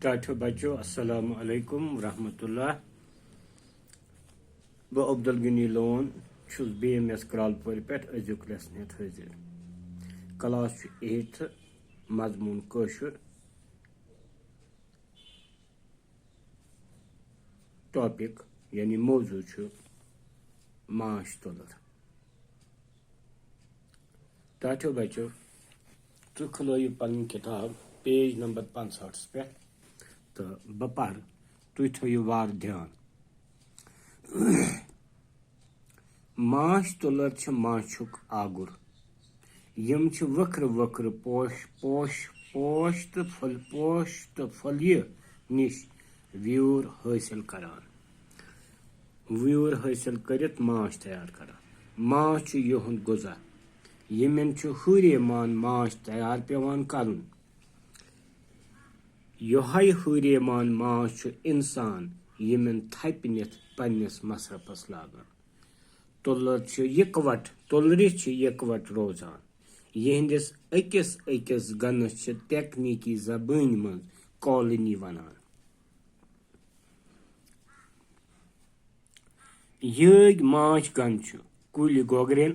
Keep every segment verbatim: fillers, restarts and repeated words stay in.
ٹاٹھو بچو، السلام علیکم ورحمۃ اللہ۔ بہٕ عبدالغنی لون چھُس بی ایم ایس کرالپورِ پٮ۪ٹھ أزیُک lesson ہٮ۪تھ حٲضِر۔ Class چھُ eighth، مضموٗن کٲشُر۔ Topic یعنی موضوع چھُ ماچھ تُلر۔ ٹاٹھو بچو، تُہۍ کھُلٲیِو پنٕنۍ کِتاب page number پانٛژہٲٹھس پٮ۪ٹھ تہٕ بہٕ پرٕ، تُہۍ تھٲیِو وارٕ دھیان۔ ماچھ تُلر چھِ ماچھُک آگُر۔ یِم چھِ وٕکھرٕ وٕکھرٕ پوش، پوش، پوش تہٕ پھل، پوش تہٕ پھلیہِ نِش ویوٗر حٲصِل کران۔ ویوٗر حٲصِل کٔرِتھ ماچھ تیار کران۔ ماچھ چھُ یِہُنٛد غذا۔ یِمن چھُ ہُرے مان ماچھ تیار پٮ۪وان کرُن۔ یِہوٚے ہُرے مان ماچھ چھُ اِنسان یِمن تھپہِ نِتھ پننِس مصرفس لاگان۔ تُلر چھِ یِکوَٹہٕ، تُلرِ چھِ یِکوَٹہٕ روزان۔ یِہنٛدِس أکِس أکِس گنَس چھِ تکنیٖکی زبٲنۍ منٛز colony ونان۔ یٲگۍ ماچھ گن چھِ کُلۍ گوگرٮ۪ن،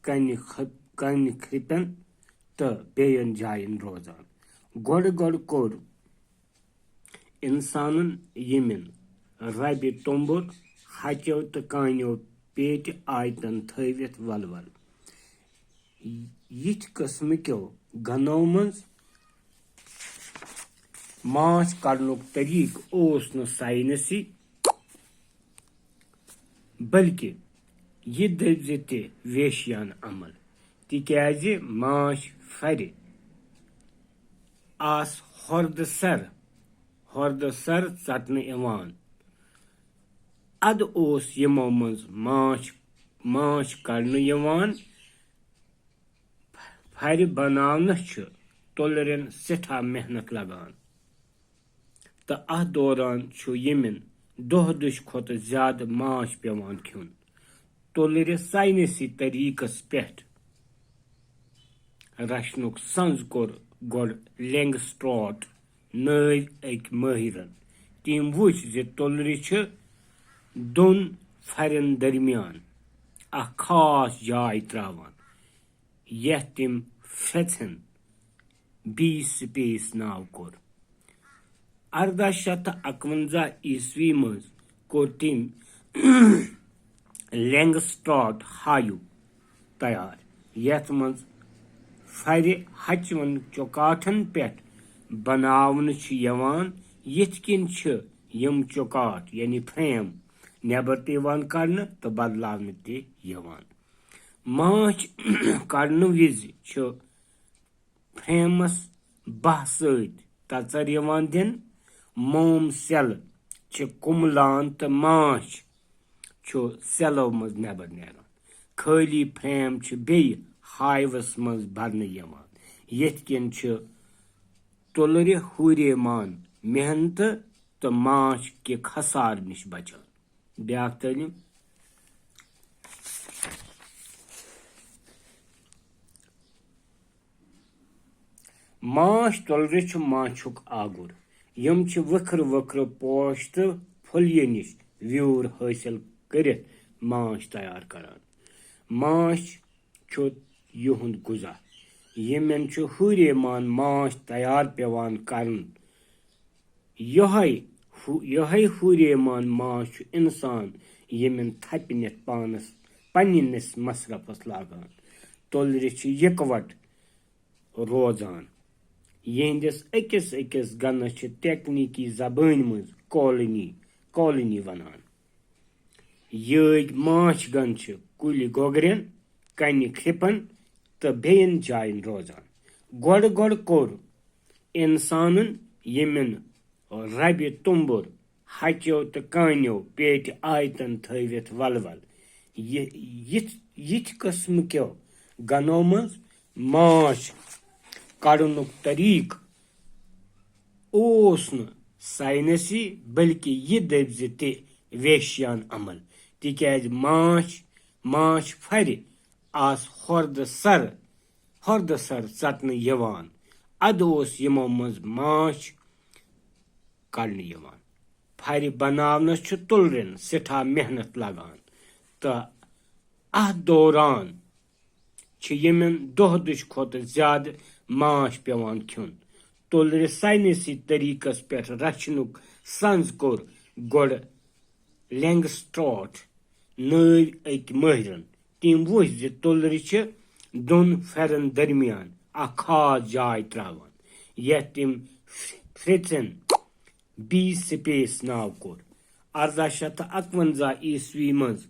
کنہِ خ-، کنہِ کھرٛپٮ۪ن تہٕ بیٚین جاین روزان۔ گۄڈٕ گۄڈٕ کوٚر اِنسانن یِمن ربہِ توٚمبُر، ہَچو تہٕ کانیو پیٹہِ آیتن تھٲوِتھ ولول۔ یِتھۍ قٕسمٕکیو گنو منٛز ماچھ کڑنُک طریٖقہٕ اوس نہٕ ساینسی، بلکہِ یہِ دٔپۍ زِ تہِ ویشیانہٕ عمل، تِکیازِ ماچھ پھرِ آس ہۄردٕ سر، ہۄردٕ سر ژٹنہٕ یِوان۔ ادٕ اوس یِمو منٛز ماچھ، ماچھ کڑنہٕ یِوان۔ پھرِ بناونس چھِ تُلرٮ۪ن سٮ۪ٹھاہ محنت لگان۔ تہٕ اتھ دوران چھُ ییٚمٮ۪ن دۄہ دِش کھۄتہٕ زیادٕ ماچھ پٮ۪وان کھیوٚن۔ تُلرِ ساینسی طریقس پٮ۪ٹھ رچھنُک سنز کوٚر گۄڈٕ لینگسٹراٹ نٲوۍ أکۍ مٲہرن۔ تٔمۍ وُچھ زِ تُلرِ چھِ دۄن پھرٮ۪ن درمیان اکھ خاص جاے تراوان، یتھ تٔمۍ فیژن بی سپیس ناو کوٚر۔ ارداہ شیٚتھ تہٕ اکونزہ عیسوی منٛز کوٚر تٔمۍ لینگسٹراٹ ہایو تیار، یتھ منٛز پھرِ ہچوَن چوکاٹھن پٮ۪ٹھ بناونہٕ چھِ یِوان، یِتھ کٔنۍ چھِ یِم چوکاٹھ یعنی فریم نٮ۪بر تہِ یِوان کڑنہٕ تہٕ بدلاونہٕ تہِ یِوان۔ ماچھ کڑنہٕ وِزِ چھُ فریمس بہہ سۭتۍ تژر یِوان دِنہٕ۔ موم سیلہٕ چھِ کُملان تہٕ ماچھ چھُ سیلو منٛز نٮ۪بر نیران۔ خٲلی فریم چھِ بیٚیہِ ہایوس منٛز بھرنہٕ یِوان۔ یِتھ کٔنۍ چھِ تُلرِ ہُرے مان محنتہٕ تہٕ ماچھ کہِ خسارٕ نِش بچان۔ بیٛاکھ تعلیٖم۔ ماچھ تُلرِ چھُ ماچھُک آگُر۔ یِم چھِ وٕکھرٕ وٕکھرٕ پوش تہٕ پھُلیہِ نِش ویوٗر حٲصِل کٔرِتھ ماچھ تیار کران۔ ماچھ چھُ یِہُنٛد غذا۔ یِمن چھُ ہُرے مان ماچھ تیار پٮ۪وان کرُن۔ یِہوٚے ہُ-، یِہوٚے ہُرے مان ماچھ چھُ اِنسان یِمن تھپہِ نِتھ پانس، پننِس مصرفس لاگان۔ تُلرِ چھِ یِکوَٹہٕ روزان۔ یِہنٛدِس أکِس أکِس گنَس چھِ تکنیٖکی زبٲنۍ منٛز colony، colony ونان۔ یٲگۍ ماچھ گن چھِ کُلۍ گوگرٮ۪ن، کنہِ کھرٛپن تہٕ بیٚین جاین روزان۔ گۄڈٕ گۄڈٕ کوٚر اِنسانن یِمن ربہِ توٚمبُر، ہچو تہٕ کانیو پیٹہِ آیتن تھٲوِتھ ولول۔ یہِ، یِتھ، یِتھۍ قٕسمہٕ کیو گنو منٛز ماچھ کڑنُک طریٖقہٕ اوس نہٕ ساینسی، بلکہِ یہِ دٔپۍ زِ تہِ ویشیان عمل، تِکیازِ ماچھ، ماچھ پھرِ آس ہۄردٕ سر، ہۄردٕ سر ژٹنہٕ یِوان۔ ادٕ اوس یِمو منٛز ماچھ کڑنہٕ یِوان۔ پھرِ بناونس چھُ تُلرٮ۪ن سٮ۪ٹھاہ محنت لگان تہٕ اتھ دوران چھِ یِمن دۄہ دِش کھۄتہٕ زیادٕ ماچھ پٮ۪وان کھیوٚن۔ تُلرِ ساینسی طریقس پٮ۪ٹھ رچھنُک سنز کوٚر گۄڈٕ لینگسٹراٹ نٲوۍ أکۍ مٲہرن۔ تٔمۍ وُچھ زِ تُلرِ چھِ دۄن پھرن درمیان اکھ خاص جاے تراوان، یتھ تٔمۍ فرژن بی سپیس ناو کوٚر۔ ارداہ شیٚتھ تہٕ اکونزہ عیسوی منٛز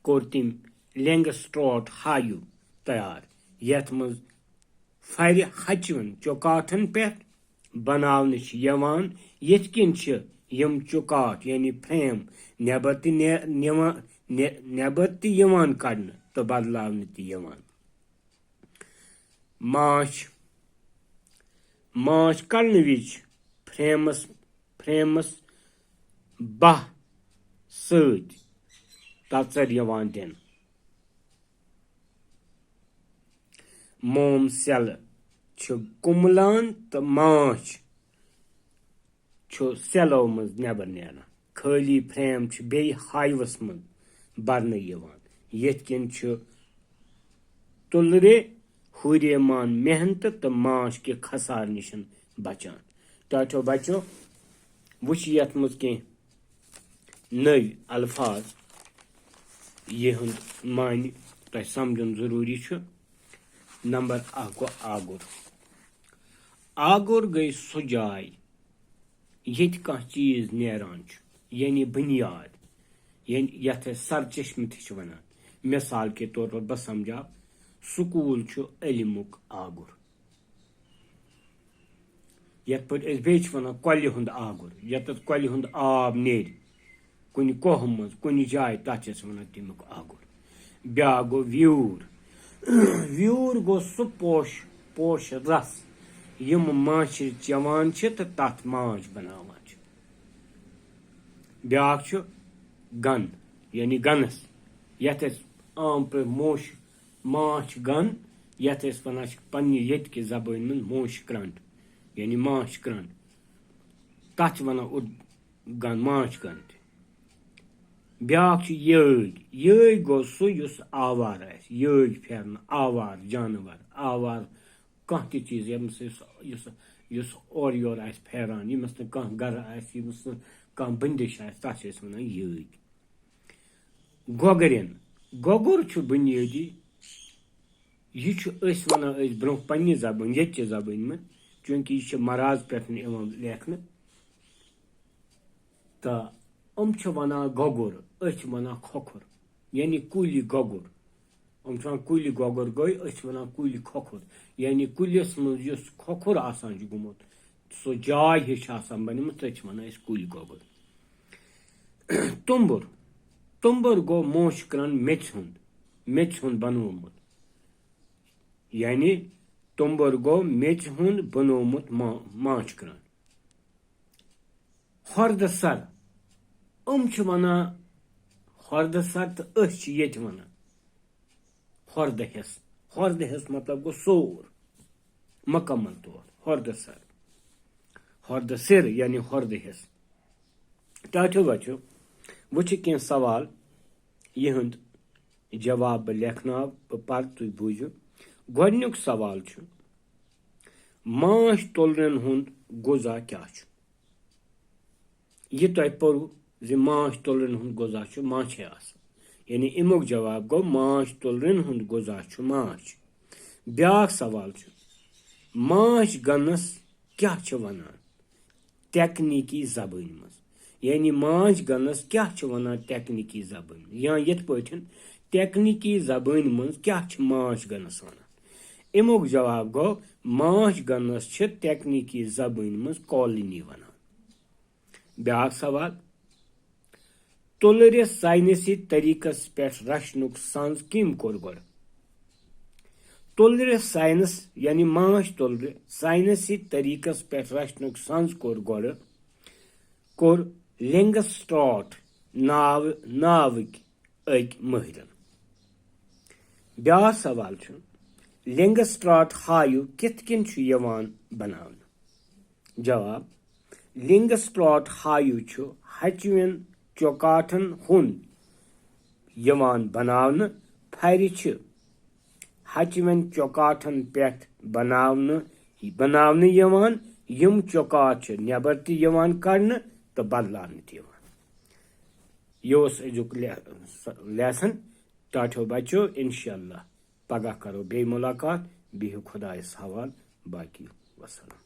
کوٚر تٔمۍ لینگسٹراٹ ہایو تیار، یتھ منٛز پھرِ ہچوَن چوکاٹھن پٮ۪ٹھ بناونہٕ چھِ یِوان۔ یِتھ کٔنۍ چھِ یِم چوکاٹھ، یعنی فریم، نٮ۪بر تہِ نیر-، نِوان، نِ-، نٮ۪بر تہِ یِوان کڑنہٕ تہٕ بدلاونہٕ تہِ یِوان۔ ماچھ، ماچھ کڑنہٕ وِزِ چھِ فریمس، فریمس بہہ سۭتۍ تژر یِوان دِنہٕ۔ موم سیلہٕ چھِ کُملان تہٕ ماچھ چھُ سیلو منٛز نٮ۪بر نیران۔ خٲلی فریم چھِ بیٚیہِ ہایوَس منٛز برنہٕ یِوان۔ یِتھ کٔنۍ چھُ تُلرِ ہُریمان محنتہٕ تہٕ ماچھ کہِ خسارٕ نِش بچان۔ ٹاٹھیو بچو، وٕچھ یتھ منٛز کینٛہہ نٔوۍ الفاظ، یِہُنٛد معنی تۄہہِ سمجھُن ضروٗری چھُ۔ نمبر اکھ گوٚو آگُر۔ آگُر گٔے سۄ جاے، ییٚتہِ کانٛہہ چیٖز نیران چھُ، یعنی بُنیاد، یعنی یَتھ أسۍ سرچشمہٕ تہِ چھِ وَنان۔ مثال کے طور پر بہٕ سمجھاو، سکوٗل چھُ علمُک آگُر۔ یَتھ پٲٹھۍ أسۍ بیٚیہِ چھِ وَنان کۄلہِ ہُنٛد آگُر، یَتَتھ کۄلہِ ہُنٛد آب نیرِ کُنہِ کوہ منٛز، کُنہِ جایہِ، تَتھ چھِ أسۍ وَنان تَمیُک آگُر۔ بیٛاکھ گوٚو ویوٗر۔ ویوٗر گوٚو سُہ پوش، پوشہٕ رَس، یِم ماچھِ چٮ۪وان چھِ تہٕ تَتھ ماچھ بَناوان چھِ۔ بیٛاکھ چھُ گَن، یعنی گَنَس، یَتھ أسۍ عام پٲٹھۍ موش، ماچھ گَن، یَتھ أسۍ وَنان چھِ پنٛنہِ ییٚتہِ کہِ زبٲنۍ منٛز موش کرٛنٛڈ، یعنی ماچھ کرٛنٛڈ۔ تَتھ چھِ وَنان اُر-، گَن، ماچھ گَن تہِ۔ بیٛاکھ چھُ یٲگۍ۔ یٲگۍ گوٚو سُہ یُس آوار آسہِ، یٲگۍ پھیرنہٕ، آوار جانور، آوار کانٛہہ تہِ چیٖز، ییٚمِس یُس، یُس، یُس اورٕ یورٕ آسہِ پھیران، ییٚمِس نہٕ کانٛہہ گرٕ آسہِ، ییٚمِس نہٕ کانٛہہ بٔنٛدِش آسہِ، تَتھ چھِ أسۍ وَنان یٲگۍ۔ گۄگرٮ۪ن، گۄگُر چھُ بُنیٲدی، یہِ چھُ أسۍ وَنان أسۍ برٛونٛہہ پنٛنہِ زبٲنۍ، ییٚتہِ چہِ زبٲنۍ منٛز، چوٗنٛکہِ یہِ چھِ مَراز پٮ۪ٹھ یِوان لیکھنہٕ۔ تہٕ یِم چھِ وَنان گۄگُر، أسۍ چھِ وَنان کھۄکھُر، یعنی کُلۍ گۄگُر۔ یِم چھِ وَنان کُلۍ گۄگُر گٔے، أسۍ چھِ وَنان کُلۍ کھۄکھُر، یعنی کُلِس منٛز یُس کھۄکھُر آسان چھُ گوٚمُت، سُہ جاے ہِش چھِ آسان بَنیمٕژ، تٔتھۍ چھِ وَنان أسۍ کُلۍ گۄگُر۔ توٚمبُر، توٚمبُر گوٚو موشہِ کرٛنٛڈ میٚژِ ہُنٛد، میٚژِ ہُنٛد بَنومُت، یعنی توٚمبُر گوٚو میٚژِ ہُنٛد بَنومُت ما-، ماچھ کرٛنٛڈ۔ ہۄردٕ سر۔ یِم چھِ وَنان ہۄردٕ سر تہٕ أسۍ چھِ ییٚتہِ وَنان ہۄردٕ حِصہٕ۔ ہۄردٕ حِصہٕ مطلب گوٚو سور، مُکمل طور ہۄردٕ سر۔ ہۄردٕ سِر یعنی ہۄردٕ حِصہٕ۔ ٹاٹھیو بچو، وۄنۍ چھِ کینٛہہ سوال، یِہُنٛد جواب بہٕ لیکھناو، بہٕ پَرٕ، تُہۍ بوٗزِو۔ گۄڈٕنیُک سوال چھُ، ماچھ تُلرٮ۪ن ہُنٛد غذا کیٛاہ چھُ؟ یہِ تۄہہِ پوٚرُو زِ ماچھ تُلرٮ۪ن ہُنٛد غذا چھُ ماچھے آسان، یعنی اَمیُک جواب گوٚو ماچھ تُلرٮ۪ن ہُنٛد غذا چھُ ماچھ۔ بیٛاکھ سوال چھُ، ماچھ گنَس کیٛاہ چھِ وَنان تکنیکی زبٲنۍ منٛز؟ یعنی ماچھ گنَس کیٛاہ چھِ وَنان تکنیکی زبٲنۍ منٛز؟ یا یِتھ پٲٹھۍ تکنیکی زبٲنۍ منٛز کیٛاہ چھِ ماچھ گنَس وَنان؟ اَمیُک جواب گوٚو، ماچھ گنَس چھِ تکنیکی زبٲنۍ منٛز کالنی وَنان۔ بیٛاکھ سوال، تُلرِ ساینسی طریقس پٮ۪ٹھ رچھنُک سنز کٔمۍ کوٚر گۄڈٕ؟ تُلرِ ساینس، یعنی ماچھ تُلرِ ساینسی طریقس پٮ۪ٹھ رچھنُک سنز کوٚر گۄڈٕ، کوٚر لینگسٹراٹ ناوٕ، ناوٕکۍ أکۍ مٲہرن۔ بیٛاکھ سوال چھُ، لینگسٹراٹ ہایو کِتھ کٔنۍ چھُ یِوان بناونہٕ؟ جواب، لنگسٹراٹ ہایو چھُ ہچوٮ۪ن چوکاٹھن ہُنٛد یِوان بناونہٕ۔ پھرِ چھِ ہچوٮ۪ن چوکاٹھن پٮ۪ٹھ بناونہٕ بناونہٕ یِوان۔ یِم چوکاٹ چھِ نٮ۪بر تہِ یِوان کڑنہٕ تہٕ بدلاونہٕ تہِ یِوان۔ یہِ اوس أزیُک لے-، lesson۔ ٹاٹھیو بچو، انشاءاللہ پگاہ کرو بیٚیہِ ملاقات۔ بِہِو خۄدایس حوال۔ باقی وسلام۔